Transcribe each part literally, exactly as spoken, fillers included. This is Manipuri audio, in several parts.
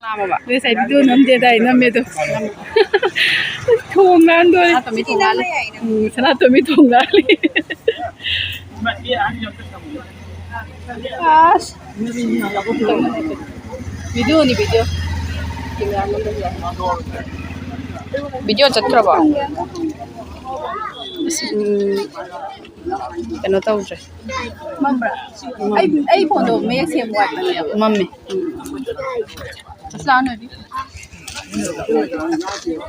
ꯉꯁꯥꯏ ꯚꯤꯗꯤꯑꯣ ꯅꯝꯗꯦꯗꯥꯏ? ꯅꯝꯃꯦꯗꯣ꯫ ꯊꯣꯡ ꯂꯥꯟꯗꯣꯔꯦ꯫ ꯁꯅꯥꯇꯣꯝꯕꯤ ꯊꯣꯡ ꯂꯥꯜꯂꯦ꯫ ꯎꯝ, ꯁꯅꯥꯇꯣꯝꯕꯤ ꯊꯣꯡ ꯂꯥꯜꯂꯦ꯫ ꯑꯁ꯫ ꯚꯤꯗꯤꯑꯣꯅꯤ, ꯚꯤꯗꯤꯑꯣ꯫ ꯚꯤꯗꯤꯑꯣ ꯆꯠꯇ꯭ꯔꯕꯣ? ꯑꯁ, ꯎꯝ, ꯀꯩꯅꯣ ꯇꯧꯗ꯭ꯔꯦ꯫ ꯃꯝꯕ꯭ꯔꯥ? ꯑꯩ, ꯑꯩ ꯐꯣꯟꯗꯣ ꯃꯌꯦꯛ ꯁꯦꯡꯕ ꯋꯥꯠꯄꯅꯦꯕ꯫ ꯃꯝꯃꯦ꯫ ꯑꯁ, ꯂꯥꯛꯑꯣ ꯅꯣꯏꯗꯤ꯫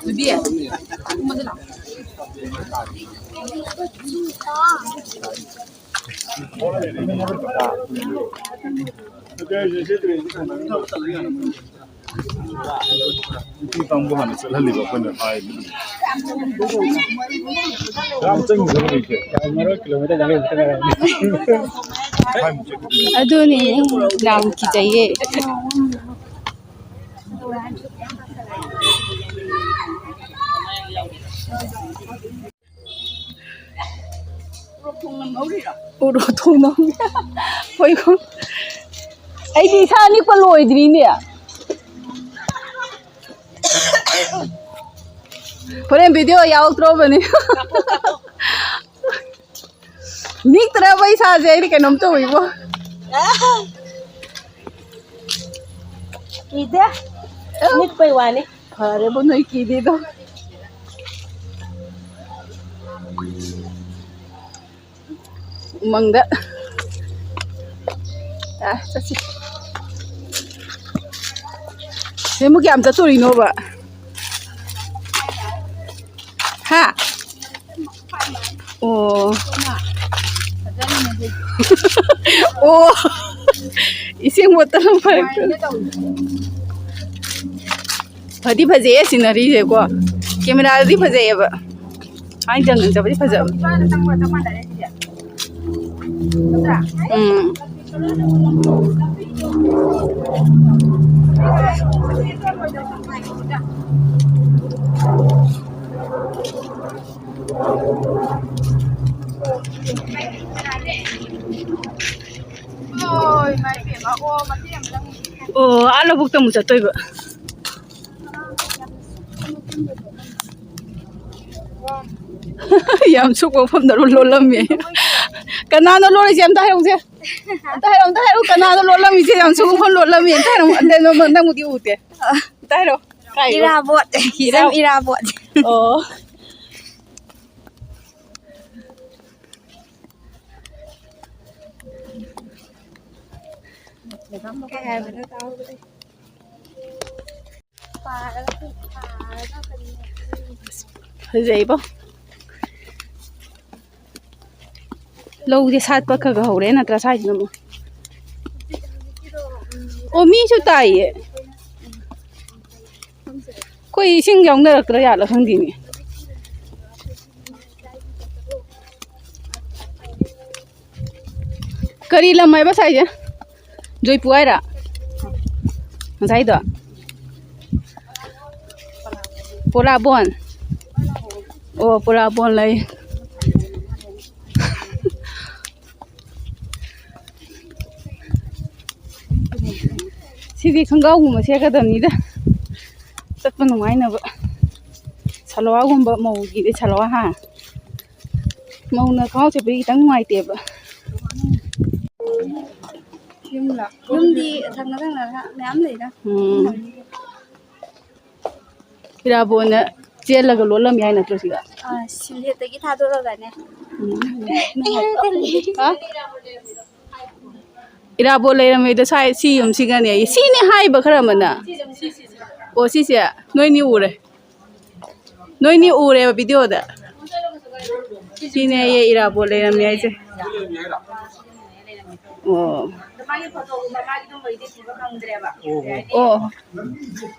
ꯅꯨꯄꯤ꯫ ꯅꯨꯄꯤ ꯀꯥꯡꯕꯨ ꯍꯥꯟꯅ ꯆꯠꯍꯜꯂꯤꯕ ꯑꯩꯈꯣꯏꯅ ꯍꯥꯏꯕꯗꯤ꯫ ꯌꯥꯝ ꯆꯪꯗꯕ ꯂꯩꯇꯦ꯫ ꯑꯗꯨꯅꯤ, ꯌꯥꯝ ꯀꯤꯖꯩꯌꯦ꯫ ꯎꯔꯣ ꯊꯣꯡꯅꯝ꯫ ꯍꯣꯏ꯫ ꯑꯩꯗꯤ ꯏꯁꯥ ꯅꯤꯛꯄ ꯂꯣꯏꯗ꯭ꯔꯤꯅꯦ꯫ ꯍꯣꯔꯦꯟ ꯚꯤꯗꯤꯑꯣ ꯌꯥꯎꯔꯛꯇ꯭ꯔꯣꯕꯅꯤ꯫ ꯅꯤꯛꯇ꯭ꯔꯕ ꯏꯁꯥꯁꯦ ꯑꯩꯗꯤ ꯀꯩꯅꯣꯝ ꯇꯧꯋꯤꯕꯣ꯫ ꯀꯤꯗꯦ꯫ ꯅꯤꯛꯄꯩ ꯋꯥꯅꯤ꯫ ꯐꯔꯦꯕꯣ ꯅꯣꯏ ꯀꯤꯗꯦꯗꯣ꯫ ꯎꯃꯪꯗ꯫ ꯑ, ꯆꯠꯁꯤ꯫ ꯁꯤꯃꯨꯛ ꯀꯌꯥꯝ ꯆꯠꯇꯣꯔꯤꯅꯣꯕ? ꯍꯥ? ꯑꯣ꯫ ꯑꯣ꯫ ꯏꯁꯤꯡ ꯕꯣꯇꯜ ꯑꯃ ꯄꯥꯏꯔꯛꯇꯅ꯫ ꯐꯗꯤ ꯐꯖꯩꯌꯦ ꯁꯤꯅꯔꯤꯁꯦꯀꯣ꯫ ꯀꯦꯃꯦꯔꯥꯗꯗꯤ ꯐꯖꯩꯌꯦꯕ꯫ ꯍꯥꯏꯅ ꯆꯪꯉ ꯆꯠꯄꯗꯤ ꯐꯖꯕ꯫ ꯎꯝ꯫ ꯑꯣ, ꯏꯃꯥ ꯏꯕꯦꯝꯃ꯫ ꯑꯣ, ꯃꯇꯦꯛ ꯑꯃꯇꯪ꯫ ꯑꯣ, ꯑꯥ ꯂꯧꯕꯨꯛꯇ ꯑꯃꯨꯛ ꯆꯠꯇꯣꯏꯕ꯫ ꯌꯥꯝ ꯁꯨꯛꯄ ꯃꯐꯝꯗ ꯂꯣꯜꯂꯝꯃꯦ꯫ ꯀꯅꯥꯅꯣ ꯂꯣꯜꯂꯤꯁꯦ? ꯑꯝꯇ ꯍꯥꯏꯔꯛꯎꯁꯦ꯫ ꯑꯝꯇ ꯍꯥꯏꯔꯛꯑꯣ, ꯑꯝꯇ ꯍꯥꯏꯔꯛꯑꯣ꯫ ꯀꯅꯥꯅꯣ ꯂꯣꯜꯂꯝꯃꯤꯁꯦ? ꯌꯥꯝ ꯁꯨꯛꯄ ꯃꯐꯝ ꯂꯣꯜꯂꯝꯃꯦ꯫ ꯑꯝꯇ ꯍꯥꯏꯔꯛꯑꯣ꯫ ꯑꯝꯇ ꯅꯪ-, ꯅꯪꯕꯨꯗꯤ ꯎꯗꯦ꯫ ꯑꯝꯇ ꯍꯥꯏꯔꯛꯑꯣ꯫ ꯀꯥꯏꯗꯅꯣ? ꯏꯔꯥꯕꯣꯠ꯫ ꯏꯔꯥ-, ꯁꯤꯖꯝ ꯏꯔꯥꯕꯣꯠ꯫ ꯑꯣ꯫ ꯀꯩ ꯍꯥꯏꯕꯅꯣ ꯇꯥꯍꯧꯗ꯭ꯔꯦ꯫ ꯐꯖꯩꯕꯣ꯫ ꯂꯧꯁꯦ ꯁꯥꯠꯄ ꯈꯔ ꯈꯔ ꯍꯧꯔꯦ ꯅꯠꯇ꯭ꯔꯥ ꯁ꯭ꯋꯥꯏꯁꯤꯅ ꯑꯃꯨꯛ? ꯑꯣ, ꯃꯤꯁꯨ ꯇꯥꯏꯌꯦ꯫ ꯑꯩꯈꯣꯏ ꯏꯁꯤꯡ ꯌꯥꯎꯅꯔꯛꯇ꯭ꯔꯥ ꯌꯥꯠꯂ ꯈꯪꯗꯦꯅꯦ꯫ ꯀꯔꯤ ꯂꯝ ꯍꯥꯏꯕ ꯁꯥꯏꯁꯦ? ꯖꯣꯏꯄꯨ ꯍꯥꯏꯔ? ꯉꯁꯥꯏꯗꯣ? ꯄꯣꯂꯥꯕꯣꯟ꯫ ꯑꯣ, ꯄꯣꯂꯥꯕꯣꯟ ꯂꯩ꯫ ꯁꯤꯗꯤ ꯈꯣꯡꯒ꯭ꯔꯥꯎꯒꯨꯝꯕ ꯁꯦꯠꯀꯗꯕꯅꯤꯗ꯫ ꯆꯠꯄ ꯅꯨꯡꯉꯥꯏꯅꯕ꯫ ꯁꯜꯋꯥꯔꯒꯨꯝꯕ ꯃꯧꯒꯤꯗꯤ ꯁꯜꯋꯥꯔ ꯍꯥ꯫ ꯃꯧꯅ ꯈꯣꯡꯒ꯭ꯔꯥꯎ ꯁꯦꯠꯄꯗꯤ ꯈꯤꯇꯪ ꯅꯨꯡꯉꯥꯏꯇꯦꯕ꯫ ꯌꯨꯝꯗꯤ ꯊꯪꯅ ꯊꯪꯅꯅ ꯃꯌꯥꯝ ꯂꯩꯗ꯫ ꯎꯝ꯫ ꯏꯔꯥꯕꯣꯠꯅ ꯆꯦꯜꯂꯒ ꯂꯣꯜꯂꯝꯃꯤ ꯍꯥꯏ ꯅꯠꯇ꯭ꯔꯣ ꯁꯤꯒ? ꯑꯥ, ꯁꯤꯜꯍꯦꯠꯇꯒꯤ ꯊꯥꯗꯣꯔꯛꯑꯒꯅꯦ꯫ ꯎꯝ꯫ ꯍꯥ? ꯏꯔꯥꯕꯣꯠ ꯂꯩꯔꯝꯃꯤꯗꯣ ꯁ꯭ꯋꯥꯏ ꯁꯤ ꯌꯨꯝꯁꯤꯒꯅꯦ꯫ ꯁꯤꯅꯦ ꯍꯥꯏꯕ ꯈꯔ ꯑꯃꯅ꯫ ꯑꯣ, ꯁꯤꯁꯦ ꯅꯣꯏꯅꯤ ꯎꯔꯦ꯫ ꯅꯣꯏꯅꯤ ꯎꯔꯦꯕ ꯚꯤꯗꯤꯑꯣꯗ꯫ ꯁꯤꯅꯦ ꯑꯩ ꯏꯔꯥꯕꯣꯠ ꯂꯩꯔꯝꯃꯦ ꯍꯥꯏꯁꯦ꯫ ꯑꯣ꯫ ꯑꯗꯣ ꯃꯥꯒꯤ ꯐꯣꯇꯣꯒꯨꯝꯕ ꯃꯥꯒꯤ ꯑꯗꯨꯝꯕꯒꯤꯗꯤ ꯊꯤꯕ ꯐꯪꯗ꯭ꯔꯦꯕ꯫ ꯑꯣ꯫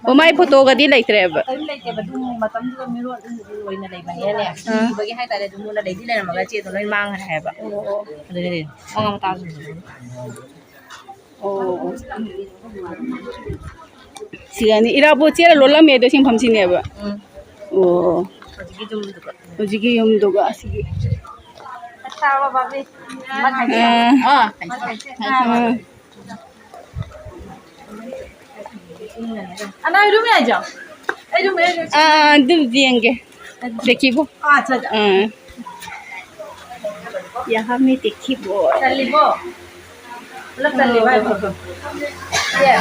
ꯑꯣ, ꯃꯥꯏ ꯐꯣꯇꯣꯒꯗꯤ ꯂꯩꯇ꯭ꯔꯦꯕ꯫ ꯀꯔꯤꯝ ꯂꯩꯇꯦꯕ꯫ ꯑꯗꯨ ꯃꯇꯝꯗꯨꯗ ꯃꯤꯔꯣꯜ ꯑꯗꯨ ꯑꯣꯏꯅ ꯂꯩꯕꯅꯦꯅꯦ꯫ ꯑꯥ꯫ ꯊꯤꯕꯒꯤ ꯍꯥꯏꯇꯥꯔꯦ꯫ ꯑꯗꯨꯝ ꯂꯩꯗꯤ ꯂꯩꯔꯝꯃꯒ ꯆꯦꯗꯣ ꯂꯣꯏ ꯃꯥꯡꯈ꯭ꯔꯦ ꯍꯥꯏꯕ꯫ ꯑꯣ, ꯑꯣ꯫ ꯑꯗꯨꯒꯤꯅꯦ꯫ ꯃꯉꯥ ꯃꯇꯥꯁꯨ꯫ ꯑꯣ, ꯑꯣ꯫ ꯁꯤꯒꯅꯤ ꯏꯔꯥꯕꯣꯠ ꯆꯦꯔ ꯂꯣꯜꯂꯝꯃꯦ ꯑꯗꯣ ꯁꯤꯡꯐꯝ ꯁꯤꯅꯦꯕ꯫ ꯎꯝ꯫ ꯑꯣ꯫ ꯍꯧꯖꯤꯛꯀꯤ ꯌꯨꯝꯗꯨꯒ꯫ ꯍꯧꯖꯤꯛꯀꯤ ꯌꯨꯝꯗꯨꯒ ꯑꯁꯤꯒꯤ꯫ ꯑꯥ꯫ ꯑꯥ꯫ ꯑꯥ꯫ ꯑꯅꯥ, ꯑꯩ ꯔꯨꯝ ꯌꯥꯏꯖꯣ? ꯑꯩ ꯔꯨꯝ, ꯑꯩ ꯔꯨꯝ꯫ ꯑꯥ, ꯑꯗꯨꯝ ꯌꯦꯡꯒꯦ꯫ ꯂꯦꯛꯈꯤꯕꯣ? ꯑꯥ, ꯑꯠꯆꯥ, ꯑꯠꯆꯥ꯫ ꯑꯥ꯫ ꯌꯥꯍꯥ ꯃꯤ ꯇꯤꯛꯈꯤꯕꯣ꯫ ꯆꯜꯂꯤꯕꯣ? ꯄꯨꯂꯞ ꯆꯜꯂꯤꯕ ꯍꯥꯏꯕ? ꯌꯦ꯫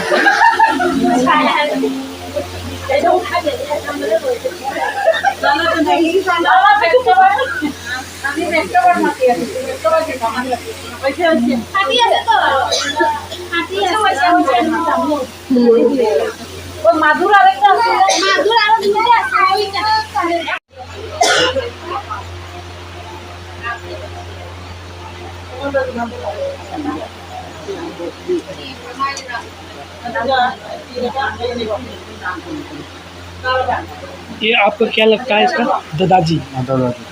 ये आपको क्या लगता है इसका? दादाजी। हाँ, दादाजी।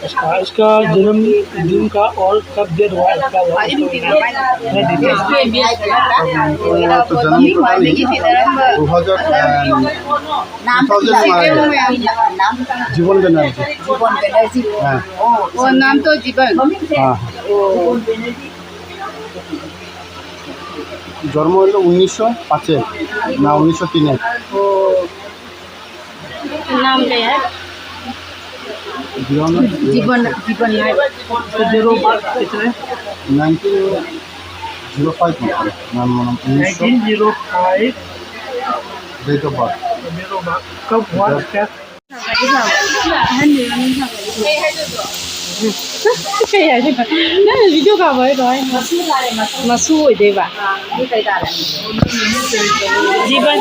इसका, इसका जन्म दिन का और कब डेट हुआ, इसका हुआ, इसका हुआ। थोड़ा डिटेल। तो जन्म पता नहीं। दो हज़ार, अ, नाम तो टू थाउजेंड में मारा गया। नाम तो जीवन बनर्जी। जीवन बनर्जी। हाँ। वो नाम तो जीवन। हाँ। ओ। জন্ম হলো উনিশশো পাঁচে, না উনিশশো তিনে। ओ। नाम क्या है? जीवन। जीवन, जीवन लाल। जीरो पाँच कितने? नाइनटीन ज़ीरो फ़ाइव में। नाम, नाम, उन्नीस सौ। Nineteen zero five. Date of birth। Date of birth। कब हुआ? जब क्या? ꯀꯩ ꯍꯥꯏꯗꯣꯏꯕ? ꯅꯪꯅ video ꯀꯥꯞꯄ ꯍꯥꯏꯗꯣ ꯍꯥꯏꯅꯣ? ꯃꯁꯨ ꯇꯥꯔꯦ, ꯃꯁꯨ꯫ ꯃꯁꯨ ꯑꯣꯏꯗꯣꯏꯕ꯫ ꯑꯥ, ꯑꯗꯨ ꯀꯩ ꯇꯥꯔꯦ? ꯖꯤꯕꯟ꯫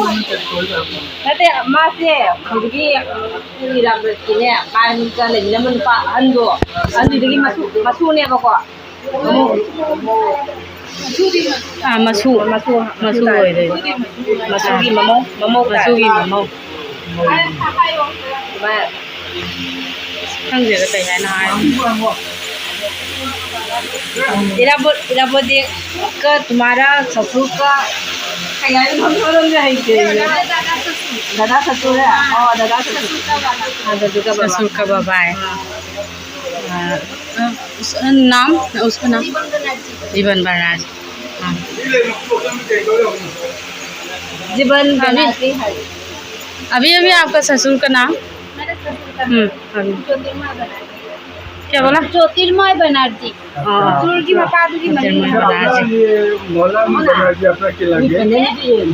ꯅꯠꯇꯦ, ꯃꯥꯁꯦ ꯍꯧꯖꯤꯛꯀꯤ ꯏꯔꯥꯕꯣꯠꯀꯤꯅꯦ, ꯀꯥꯏꯔꯦꯟꯗ ꯂꯩꯃꯤꯟꯅꯕ ꯅꯨꯄꯥ ꯑꯍꯟꯗꯣ, ꯑꯗꯨꯗꯒꯤ ꯃꯁꯨ, ꯃꯁꯨꯅꯦꯕꯀꯣ꯫ ꯑꯥ, ꯃꯁꯨ꯫ ꯃꯁꯨ, ꯃꯁꯨ ꯑꯣꯏꯗꯣꯏꯅꯤ꯫ ꯃꯁꯨꯒꯤ ꯃꯃꯧ, ꯃꯃꯧ ꯇꯥꯏ꯫ ꯃꯁꯨꯒꯤ ꯃꯃꯧ꯫ ꯈꯪꯗꯦꯗ ꯀꯩ ꯍꯥꯏꯅ ꯍꯥꯏ꯫ इराबो-, इराबोदी का तुम्हारा ससुर का कई है, हम लोग नहीं जानते। दादा ससुर है? हाँ, दादा ससुर। हाँ, दादा का बाबा। ससुर का बाबा है। हाँ। हाँ, उस, नाम, उसका नाम? जीवन बनर्जी। हाँ। जीवन बनाती है। अभी अभी आपका ससुर का नाम? मेरे ससुर का हम्म। नाम अभी। ज्योतिर्मय बनर्जी। क्या बोला? ज्योतिर्मय बनर्जी। हाँ। दुर्गी माता दुर्गी ज्योतिर्मय मंदिर। बनर्जी। ये মহারানী ব্যানার্জি আপনার কি লাগে?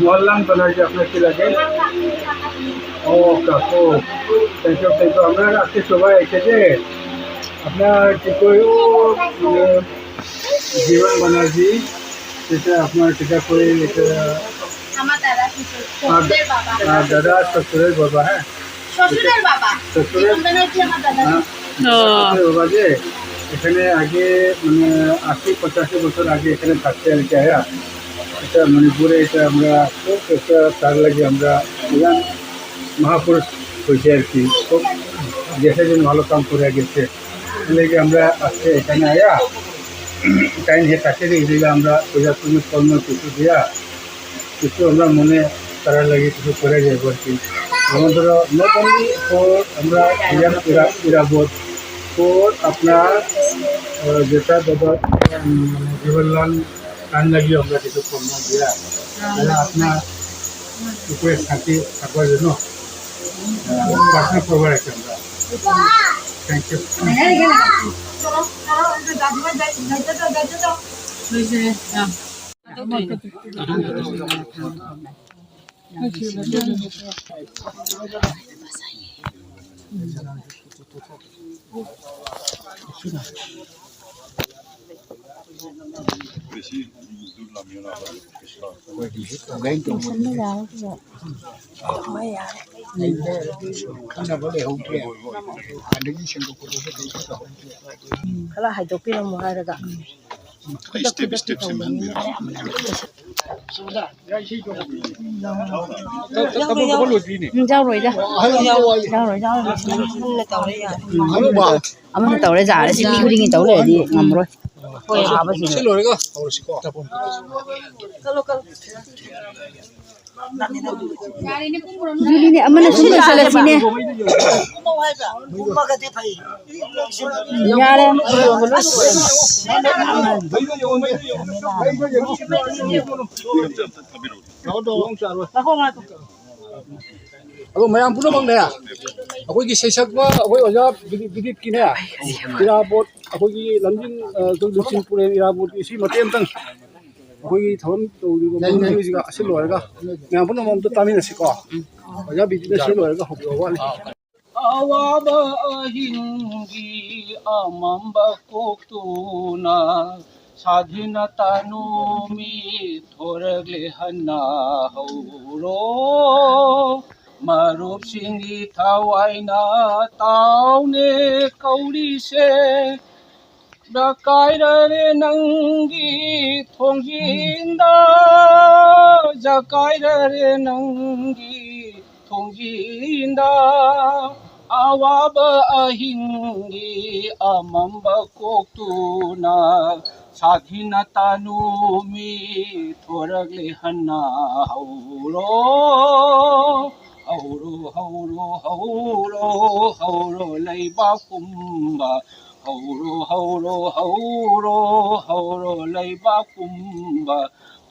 মহারানী ব্যানার্জি আপনার কি লাগে? ও কাকু, থ্যাংক ইউ, থ্যাংক ইউ। আমরা আজকে সবাই এসেছে। আপনার কি কই ও, মানে, জীবন ব্যানার্জি, এটা আপনার কিতা কই, এটা আমার দাদা শ্বশুর, আর, শ্বশুরের বাবা। আর দাদা শ্বশুরের বাবা, হ্যাঁ। শ্বশুরের বাবা। শ্বশুরের, জীবন ব্যানার্জি আমার দাদা হ্যাঁ। শ্বশুর। ও। শ্বশুরের বাবা যে এখানে আগে, মানে, আশি পঁচাশি বছর আগে এখানে থাকতে আর কি আয়া। এটা মণিপুরে, এটা আমরা খুব একটা তার লাগে আমরা এখানে মহাপুরুষ হয়েছে আর কি। খুব দেশের জন্য ভালো কাম করে গেছে। লেগে আমরা আজকে এখানে আয়া, টাইম হে কাছে দিয়ে দিলে আমরা পূজা পুণ্য কর্ম কিছু দিয়া, কিছু আমরা মনে করার লাগে কিছু করে যাবো আর কি। যেমন ধরো, not only for আমরা ইয়ার ইরা-, ইরাবত, for আপনার, আহ, যেটা দাদা, উম, মানে, জীবনলাল তার লাগি আমরা কিছু কর্ম দিয়া, তাহলে আপনার উপরে শান্তি থাকবার জন্য, আহ, প্রার্থনা করবার আর কি আমরা। Thank you. ꯈꯔ ꯍꯥꯏꯗꯣꯛꯄꯤꯔꯝꯃꯣ ꯍꯥꯏꯔꯒ꯫ ꯏꯁꯇꯦꯞ ꯏꯁꯇꯦꯞ ꯁꯦꯝꯍꯟꯕꯤꯔꯝꯃꯣ꯫ ꯎꯝ, ꯌꯥꯎꯔꯣꯏꯗ꯫ ꯌꯥꯎꯔꯣꯏ, ꯌꯥꯎꯔꯣꯏ꯫ ꯑꯃꯅ ꯇꯧꯔꯦ ꯌꯥꯔꯦ꯫ ꯑꯃꯅ ꯇꯧꯔꯦ ꯌꯥꯔꯦ꯫ ꯁꯤ ꯃꯤ ꯈꯨꯗꯤꯡꯒꯤ ꯇꯧ ꯂꯩꯔꯗꯤ ꯉꯝꯃꯔꯣꯏ꯫ ꯁꯤ ꯂꯣꯏꯔꯒ ꯇꯧꯔꯁꯤꯀꯣ꯫ ꯑꯗꯨꯅꯤꯅꯦ, ꯑꯃꯅ ꯁꯨꯝ ꯂꯣꯏꯁꯜꯂꯁꯤꯅꯦ꯫ ꯌꯥꯔꯦ꯫ ꯑꯗꯣ ꯃꯌꯥꯝ ꯄꯨꯝꯅꯃꯛꯅꯦ, ꯑꯩꯈꯣꯏꯒꯤ ꯁꯩꯁꯛꯄ ꯑꯩꯈꯣꯏ ꯑꯣꯖꯥ ꯕꯤꯗꯤꯠ, ꯕꯤꯗꯤꯠꯀꯤꯅꯦ, ꯏꯔꯥꯕꯣꯠ, ꯑꯩꯈꯣꯏꯒꯤ ꯂꯝꯖꯤꯡ, ꯑ, ꯑꯩꯈꯣꯏ ꯂꯨꯆꯤꯡ ꯄꯨꯔꯦꯜ ꯏꯔꯥꯕꯣꯠꯀꯤ ꯁꯤ ꯃꯇꯦꯛ ꯑꯃꯇꯪ ꯑꯩꯈꯣꯏꯒꯤ ꯊꯧꯔꯝ ꯇꯧꯔꯤꯕ ꯃꯐꯝꯁꯤꯒ ꯑꯁꯤ ꯂꯣꯏꯔꯒ ꯃꯌꯥꯝ ꯄꯨꯝꯅꯃꯛ ꯑꯝꯇ ꯇꯥꯃꯤꯟꯅꯁꯤꯀꯣ꯫ ꯑꯣꯖꯥ ꯕꯤꯗꯤꯠꯅ ꯁꯤ ꯂꯣꯏꯔꯒ ꯍꯧꯕꯤꯔꯛꯑꯣ ꯋꯥꯠꯂꯤ꯫ ꯑꯋꯥꯕ ꯑꯍꯤꯡꯒꯤ ꯑꯃꯝꯕ ꯀꯣꯛꯇꯨꯅ ꯁꯥꯗꯤꯅ ꯇꯥꯅꯨ ꯃꯤ ꯊꯣꯔꯛꯂꯦ ꯍꯟꯅ ꯍꯧꯔꯣ꯫ ꯃꯔꯨꯞꯁꯤꯡꯒꯤ ꯊꯋꯥꯏꯅ ꯇꯥꯎꯅꯦ ꯀꯧꯔꯤꯁꯦ꯫ ꯖꯀꯥꯏꯔꯔꯦ ꯅꯪꯒꯤ ꯊꯣꯡꯖꯤꯟꯗ, ꯖꯀꯥꯏꯔꯔꯦ ꯅꯪꯒꯤ ꯊꯣꯡꯖꯤꯟꯗ꯫ ꯑꯋꯥꯕ ꯑꯍꯤꯡꯒꯤ ꯑꯃꯝꯕ ꯀꯣꯛꯇꯨꯅ ꯁꯥꯊꯤꯅ ꯇꯥꯅꯨ ꯃꯤ ꯊꯣꯔꯛꯂꯦ ꯍꯟꯅ ꯍꯧꯔꯣ꯫ ꯍꯧꯔꯣ, ꯍꯧꯔꯣ, ꯍꯧꯔꯣ, ꯍꯧꯔꯣ, ꯂꯩꯕꯥꯛ ꯄꯨꯝꯕ ꯍꯧꯔꯣ, ꯍꯧꯔꯣ, ꯍꯧꯔꯣ, ꯍꯧꯔꯣ, ꯂꯩꯕꯥꯛ ꯄꯨꯝꯕ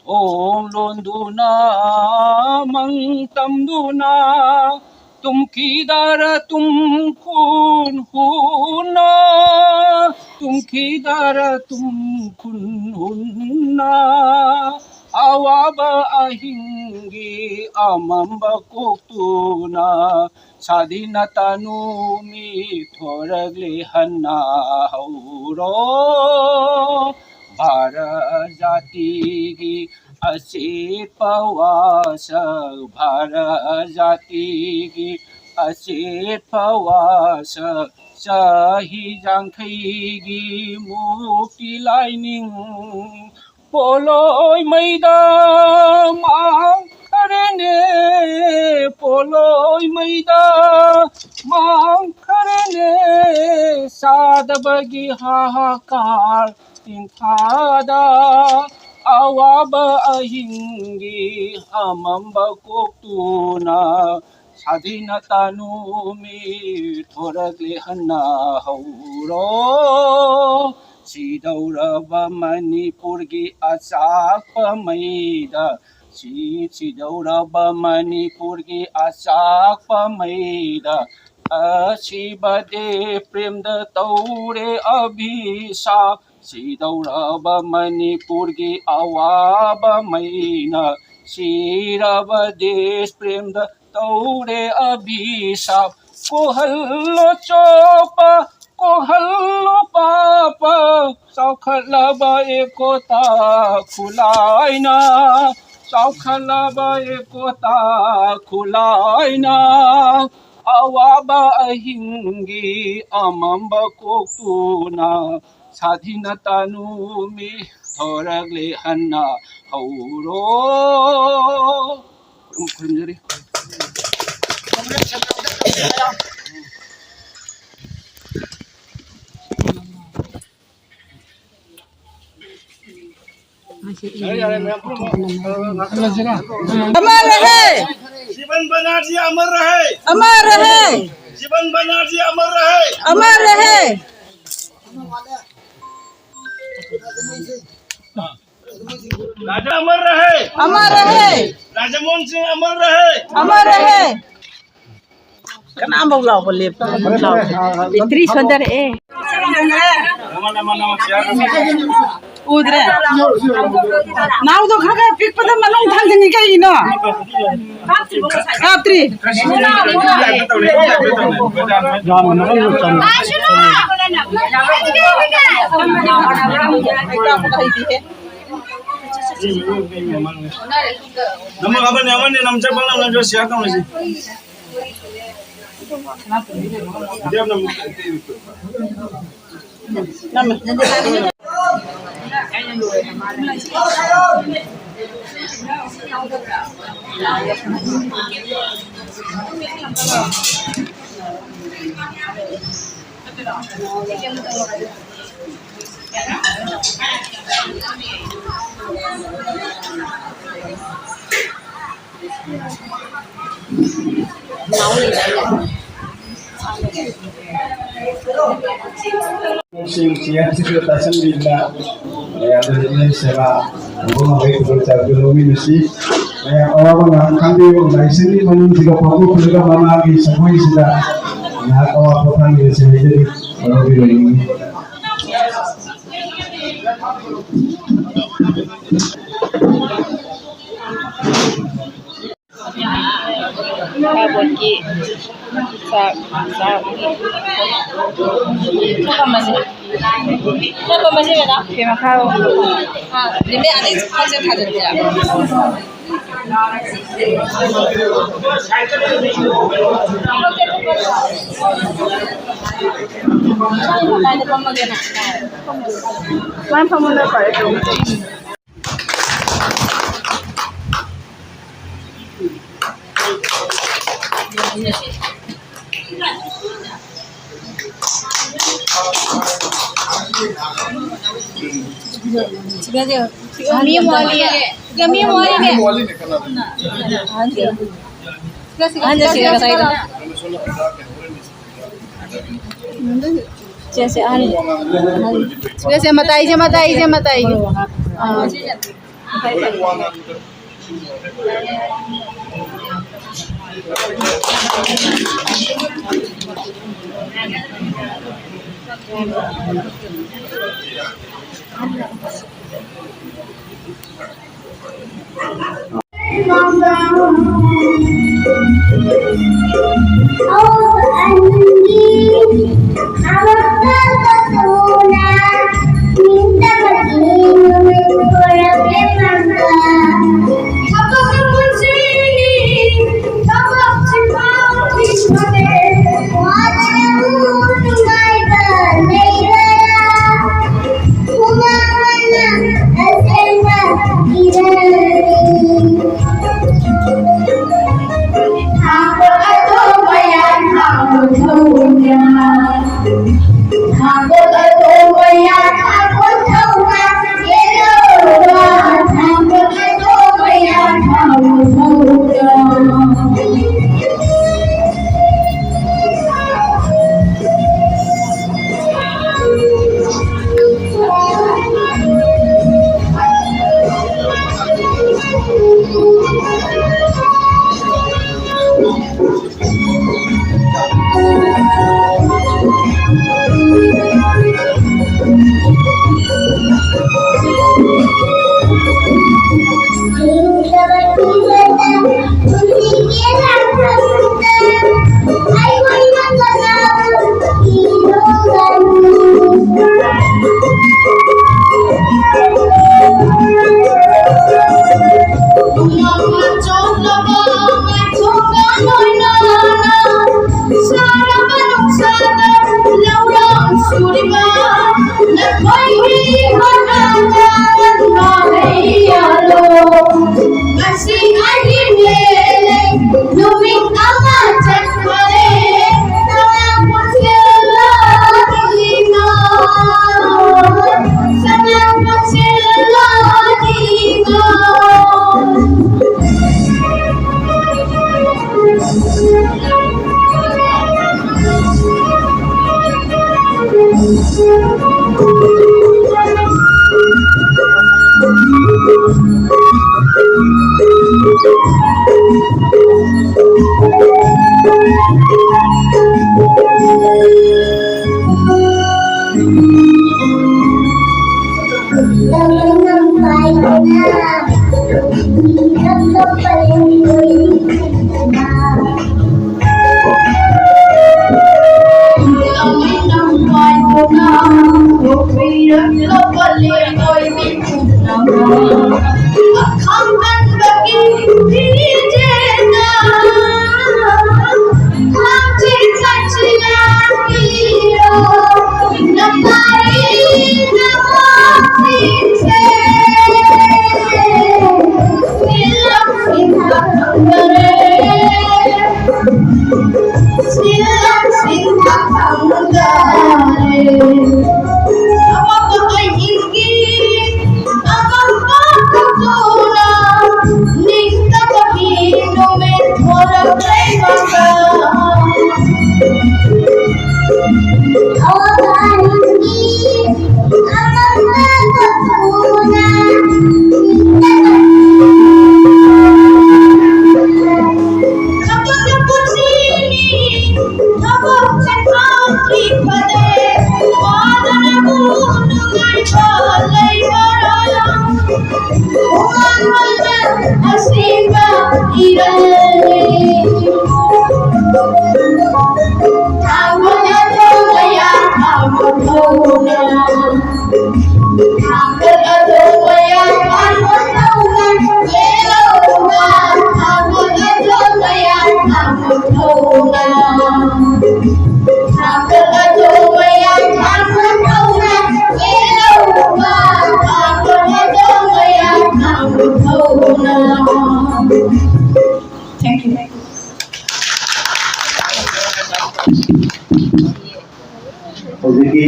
ꯊꯣꯡ ꯂꯣꯟꯗꯨꯅ, ꯃꯪ ꯇꯝꯗꯨꯅ, ꯇꯨꯝꯈꯤꯗꯔ ꯇꯨꯝꯈꯨꯟ ꯍꯨꯟꯅ, ꯇꯨꯝꯈꯤꯗꯔ ꯇꯨꯝꯈꯨꯟ ꯍꯨꯟꯅ, ꯑꯋꯥꯕ ꯑꯍꯤꯡꯒꯤ ꯑꯃꯝꯕ ꯀꯣꯛꯇꯨꯅ, ꯁꯥꯗꯤꯅ ꯇꯥꯅꯨ ꯃꯤ ꯊꯣꯔꯛꯂꯦ ꯍꯟꯅ ꯍꯧꯔꯣ꯫ ꯚꯥꯔꯠ ꯖꯥꯇꯤꯒꯤ ꯑꯆꯦꯠꯄ ꯋꯥꯁꯛ, ꯚꯥꯔꯠ ꯖꯥꯇꯤꯒꯤ ꯑꯆꯦꯠꯄ ꯋꯥꯁꯛ, ꯆꯍꯤ ꯌꯥꯡꯈꯩꯒꯤ ꯃꯨꯛꯇꯤ ꯂꯥꯏꯅꯤꯡ ꯄꯣꯂꯣꯏ ꯃꯩꯗ ꯃꯥꯡꯈꯔꯦꯅꯦ, ꯄꯣꯂꯣꯏ ꯃꯩꯗ ꯃꯥꯡꯈꯔꯦꯅꯦ, ꯆꯥꯗꯕꯒꯤ ꯍꯥꯍꯥꯀꯥꯔ ꯏꯪꯊꯥꯗ, ꯑꯋꯥꯕ ꯑꯍꯤꯡꯒꯤ ꯑꯃꯝꯕ ꯀꯣꯛꯇꯨꯅ ꯁꯥꯗꯤꯅ ꯇꯥꯅꯨ ꯃꯤ ꯊꯣꯔꯛꯂꯦ ꯍꯟꯅ ꯍꯧꯔꯣ꯫ ꯁꯤꯗꯧꯔꯕ ꯃꯅꯤꯄꯨꯔꯒꯤ ꯑꯆꯥꯛꯄ ꯃꯩꯗ ꯁꯤ ꯁꯤꯗꯧꯔꯕ ꯃꯅꯤꯄꯨꯔꯒꯤ ꯑꯆꯥꯛꯄ ꯃꯩꯗ, ꯑꯁꯤꯕꯗꯤ ꯄ꯭ꯔꯦꯝꯗ ꯇꯧꯔꯦ ꯑꯚꯤꯁꯥꯞ꯫ ꯁꯤꯗꯧꯔꯕ ꯃꯅꯤꯄꯨꯔꯒꯤ ꯑꯋꯥꯕ ꯃꯩꯅ, ꯁꯤꯔꯕ ꯗꯦꯁ ꯄ꯭ꯔꯦꯝꯗ ꯇꯧꯔꯦ ꯑꯚꯤꯁꯥꯞ꯫ ꯀꯣꯍꯜꯂꯣ ꯆꯣꯄ, ꯀꯣꯍꯜꯂꯣ ꯄꯥꯄ, ꯆꯥꯎꯈꯠꯂꯕ ꯑꯦꯀꯣꯇꯥ ꯈꯨꯂꯥꯏꯅ, ꯆꯥꯎꯈꯠꯂꯕ ꯑꯦꯀꯣꯇꯥ ꯈꯨꯂꯥꯏꯅ, ꯑꯋꯥꯕ ꯑꯍꯤꯡꯒꯤ ꯑꯃꯝꯕ ꯀꯣꯛꯇꯨꯅ, ꯁꯥꯗꯤꯅ ꯇꯥꯅꯨꯃꯤ ꯊꯣꯔꯛꯂꯦ ꯍꯟꯅ ꯍꯧꯔꯣ꯫ ꯈꯨꯔꯨꯝ-, ꯈꯨꯔꯨꯝꯖꯔꯤ꯫ अमर रहे। जीवन बनर्जी अमर रहे। अमर रहे। जीवन बनर्जी अमर रहे। अमर रहे। राजा अमर रहे। अमर रहे। राजमोहन सिंह अमर रहे। अमर रहे। ꯀꯅꯥꯝꯐꯥꯎ ꯂꯥꯎꯕ ꯂꯦꯞꯇꯦ꯫ ꯕꯦꯇ꯭ꯔꯤ ꯁꯣꯟꯊꯔꯛꯑꯦ꯫ ꯎꯗ꯭ꯔꯦ꯫ ꯅꯥꯎꯗꯣ ꯈꯔ ꯈꯔ ꯄꯤꯛꯄꯗ ꯃꯅꯨꯡ ꯊꯥꯡꯖꯟꯉꯤ ꯀꯩꯒꯤꯅꯣ? ꯀꯥꯞꯇ꯭ꯔꯤ꯫ ꯅꯃꯛ ꯑꯃꯅꯤ ꯑꯃꯅꯤ ꯅꯝ ꯆꯠꯄ ꯉꯝꯅꯕ ꯁꯤꯌꯥꯔ ꯇꯧꯅꯁꯤ꯫ ꯁꯤꯡ ꯁꯤꯌꯥꯁꯤꯁꯨ ꯇꯥꯁꯤꯟꯕꯤꯗꯨꯅ ꯃꯌꯥꯝꯗ ꯂꯤꯠꯅ ꯁꯦꯕꯥ ꯇꯧꯕ ꯉꯝꯕꯒꯤ ꯈꯨꯗꯣꯡꯆꯥꯕꯗꯨ ꯂꯧꯃꯤꯟꯅꯁꯤ꯫ ꯑꯋꯥꯕ ꯉꯥꯏꯍꯥꯛ ꯈꯥꯡꯕꯤꯌꯨ꯫ ꯂꯥꯏꯁꯪꯒꯤ ꯃꯅꯨꯡꯁꯤꯗ ꯐꯥꯎꯗꯣꯛꯄꯤꯔꯒ ꯃꯃꯥꯒꯤ ꯁꯒꯣꯜꯁꯤꯗ ꯉꯥꯏꯍꯥꯛ ꯑꯋꯥ ꯄꯣꯊꯥꯃꯤꯟꯅꯁꯤ ꯍꯥꯏꯖꯔꯤ꯫ ꯋꯥꯔꯧꯕꯤꯔꯣꯏ꯫ ꯏꯁꯥꯕꯣꯠꯀꯤ ꯆꯥꯛ ꯆꯥꯕꯒꯤ ꯐꯝꯃꯁꯦ꯫ ꯐꯝꯃꯁꯦ ꯃꯦꯗꯥꯝ꯫ ꯐꯤ ꯃꯈꯥꯔꯣꯝꯗ꯫ ꯑꯥ, ꯅꯦꯅꯦ, ꯑꯗꯩ ꯐꯛꯁꯦ ꯊꯥꯖꯤꯟꯁꯤꯔꯥ? ꯐꯛꯁꯦ ꯀꯥꯏꯗ ꯐꯝꯃꯒꯦ ꯅꯪ? ꯃꯥꯏ ꯐꯝꯃꯨꯅꯦ, ꯐꯔꯦ꯫ ꯃꯤ ꯑꯃ ꯋꯥꯠꯂꯤꯌꯦ꯫ ꯁꯤꯗ ꯃꯤ ꯑꯃ ꯋꯥꯠꯂꯤꯅꯦ꯫ ꯁꯤꯗ, ꯁꯤꯗ, ꯁꯤꯗ, ꯁꯤꯗ, ꯉꯁꯥꯏꯗꯣ꯫ ꯁꯦ, ꯁꯦ, ꯑꯍꯟ, ꯑꯍꯟ꯫ ꯁꯦ, ꯁꯦ, ꯃꯇꯥꯏ, ꯁꯦ, ꯃꯇꯥꯏ, ꯁꯦ, ꯃꯇꯥꯏ꯫ ꯑꯥ꯫ ꯊꯕꯛ ꯆꯤꯟꯊꯥꯡ ꯊꯤꯕꯗꯦ, ꯋꯥꯗꯅꯕꯨ ꯅꯨꯡꯉꯥꯏꯕ ꯂꯩꯕꯔꯥ? ꯍꯨꯃꯥꯡ ꯃꯅꯝ ꯑꯁꯤꯕ ꯏꯔꯩ꯫ ꯊꯥꯡꯒꯠꯂꯗꯧꯕ ꯌꯥ ꯊꯥꯡꯒꯠꯂꯧꯅ꯫ Thank you. ꯍꯧꯖꯤꯛꯀꯤ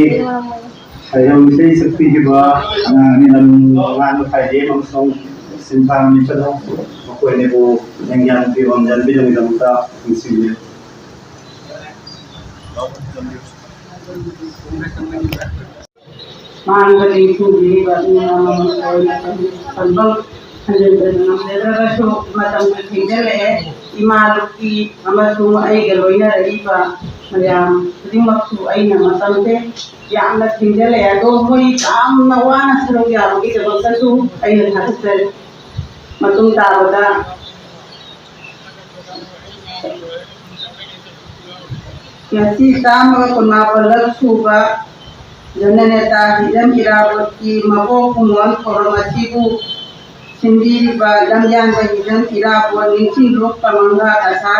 ꯁꯩꯔꯦꯡ ꯏꯁꯩ ꯁꯛꯄꯤꯈꯤꯕ, ꯑ, ꯅꯤꯂꯝ ꯉꯥꯟꯕ ꯈꯥꯏꯗꯦꯝ ꯑꯃꯁꯨꯡ ꯁꯤꯟꯊꯥ ꯃꯤꯁꯅ ꯃꯈꯣꯏ ꯑꯅꯤꯕꯨ ꯂꯦꯡꯌꯥꯟ ꯐꯤꯔꯣꯜ ꯌꯥꯟꯕꯤꯅꯕꯒꯤꯗꯃꯛꯇ ꯅꯤꯡꯁꯤꯡꯖꯔꯤ꯫ ꯃꯥꯡꯕ ꯅꯤꯡꯊꯤꯕꯤꯔꯤꯕ ꯃꯤ ꯑꯃꯃꯝꯇ ꯑꯣꯏꯅ ꯇꯝꯕ ꯍꯟꯖꯤꯟꯖꯗꯨꯅ ꯉꯝꯖꯗ꯭ꯔꯒꯁꯨ, ꯃꯇꯝꯁꯨ ꯊꯦꯡꯖꯤꯜꯂꯛꯑꯦ꯫ ꯏꯃꯥ ꯂꯨꯞꯀꯤ ꯑꯃꯁꯨꯡ ꯑꯩꯒ ꯂꯣꯏꯅꯔꯛꯏꯕ ꯃꯌꯥꯝ ꯈꯨꯗꯤꯡꯃꯛꯁꯨ ꯑꯩꯅ ꯃꯇꯝꯁꯦ ꯌꯥꯝꯅ ꯊꯦꯡꯖꯤꯜꯂꯛꯑꯦ꯫ ꯑꯗꯣ ꯃꯣꯏ ꯌꯥꯝꯅ ꯋꯥꯅ ꯁꯔꯨꯛ ꯌꯥꯕꯒꯤꯗꯃꯛꯇꯁꯨ ꯑꯩꯅ ꯊꯥꯒꯠꯆꯔꯤ꯫ ꯃꯇꯨꯡ ꯇꯥꯕꯗ ꯉꯁꯤ ꯆꯥꯝꯃꯒ ꯀꯨꯟꯃꯥꯄꯜꯂꯛ ꯁꯨꯕ ꯖꯅꯅꯦꯇꯥ ꯍꯤꯖꯝ ꯏꯔꯥꯕꯣꯠꯀꯤ ꯃꯄꯣꯛ ꯀꯨꯝꯑꯣꯟ ꯊꯧꯔꯝ ꯑꯁꯤꯕꯨ ꯁꯤꯟꯕꯤꯔꯤꯕ ꯂꯝꯌꯥꯟꯕ ꯍꯤꯖꯝ ꯏꯔꯥꯕꯣꯠ ꯅꯤꯡꯁꯤꯡꯂꯨꯞ ꯀꯃꯪꯒ ꯑꯁꯥ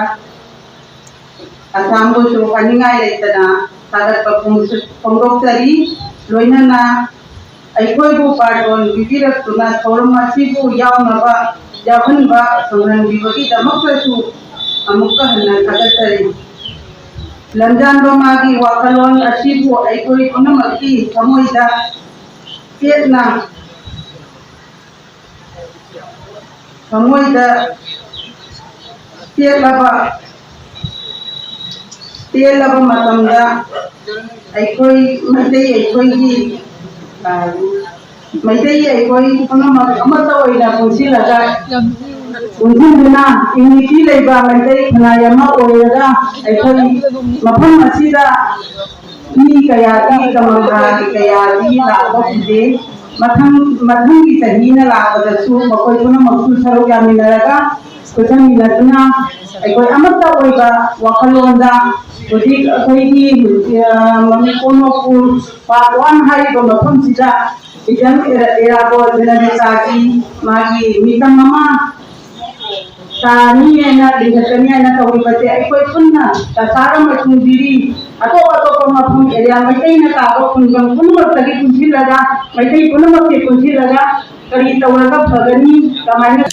ꯑꯁꯥꯝꯕꯨꯁꯨ ꯍꯥꯏꯅꯤꯡꯉꯥꯏ ꯂꯩꯇꯅ ꯊꯥꯒꯠꯄ ꯐꯣꯡ-, ꯐꯣꯡꯗꯣꯛꯆꯔꯤ꯫ ꯂꯣꯏꯅꯅ ꯑꯩꯈꯣꯏꯕꯨ ꯄꯥꯔꯇꯣꯟ ꯄꯤꯕꯤꯔꯛꯇꯨꯅ ꯊꯧꯔꯝ ꯑꯁꯤꯕꯨ ꯌꯥꯎꯅꯕ, ꯌꯥꯎꯍꯟꯕ ꯐꯪꯍꯟꯕꯤꯕꯒꯤꯗꯃꯛꯇꯁꯨ ꯑꯃꯨꯛꯀ ꯍꯟꯅ ꯊꯥꯒꯠꯆꯔꯤ꯫ ꯂꯝꯖꯥꯟꯕ ꯃꯥꯒꯤ ꯋꯥꯈꯜꯂꯣꯟ ꯑꯁꯤꯕꯨ ꯑꯩꯈꯣꯏ ꯄꯨꯝꯅꯃꯛꯀꯤ ꯊꯃꯣꯏꯗ ꯆꯦꯠꯅ ꯊꯃꯣꯏꯗ ꯆꯦꯠꯂꯕ, ꯆꯦꯜꯂꯕ ꯃꯇꯝꯗ ꯑꯩꯈꯣꯏ ꯃꯩꯇꯩ ꯑꯩꯈꯣꯏꯒꯤ, ꯑ, ꯃꯩꯇꯩ ꯑꯩꯈꯣꯏ ꯄꯨꯝꯅꯃꯛ ꯑꯃꯠꯇ ꯑꯣꯏꯅ ꯄꯨꯟꯁꯤꯜꯂꯒ ꯄꯨꯟꯁꯤꯟꯗꯨꯅ ꯏꯪꯂꯤꯁꯀꯤ ꯂꯩꯕ ꯃꯩꯇꯩ ꯈꯨꯟꯅꯥꯏ ꯑꯃ ꯑꯣꯏꯔꯒ ꯑꯩꯈꯣꯏ ꯃꯐꯝ ꯑꯁꯤꯗ ꯃꯤ ꯀꯌꯥꯗꯤ ꯀꯃꯟ ꯀꯌꯥꯗꯤ ꯂꯥꯛꯄ ꯎꯗꯦ꯫ ꯃꯊꯪ ꯃꯊꯪꯒꯤ ꯆꯍꯤꯅ ꯂꯥꯛꯄꯗꯁꯨ ꯃꯈꯣꯏ ꯄꯨꯝꯅꯃꯛꯁꯨ ꯁꯔꯨꯛ ꯌꯥꯃꯤꯟꯅꯔꯒ ꯈꯨꯠꯁꯝꯅꯗꯨꯅ ꯑꯩꯈꯣꯏ ꯑꯃꯠꯇ ꯑꯣꯏꯕ ꯋꯥꯈꯜꯂꯣꯟꯗ ꯍꯧꯖꯤꯛ ꯑꯩꯈꯣꯏꯒꯤ ꯃꯅꯤꯄꯨꯔ ꯃꯅꯤꯄꯨꯔ ꯄꯥꯔꯠ ꯋꯥꯟ ꯍꯥꯏꯔꯤꯕ ꯃꯐꯝꯁꯤꯗ ꯏꯆꯟ ꯏꯔꯥꯕꯣꯠ ꯖꯅꯅꯦꯇꯥꯒꯤ ꯃꯥꯒꯤ ꯃꯤꯇꯝ ꯑꯃ ꯇꯥꯅꯤ ꯍꯥꯏꯅ ꯂꯤꯡꯈꯠꯀꯅꯤ ꯍꯥꯏꯅ ꯇꯧꯔꯤꯕꯁꯦ ꯑꯩꯈꯣꯏ ꯄꯨꯟꯅ ꯇꯁꯥꯔ ꯑꯃ ꯊꯨꯡꯕꯤꯔꯤ꯫ ꯑꯇꯣꯞ ꯑꯇꯣꯞꯄ ꯃꯐꯝ ꯑꯦꯔꯤꯌꯥ ꯃꯩꯇꯩꯅ ꯇꯥꯕ ꯈꯨꯡꯒꯪ ꯄꯨꯝꯅꯃꯛꯇꯒꯤ ꯄꯨꯟꯁꯤꯜꯂꯒ ꯃꯩꯇꯩ ꯄꯨꯝꯅꯃꯛꯁꯦ ꯄꯨꯟꯁꯤꯜꯂꯒ ꯀꯔꯤ ꯇꯧꯔꯒ ꯐꯒꯅꯤ, ꯀꯃꯥꯏꯅ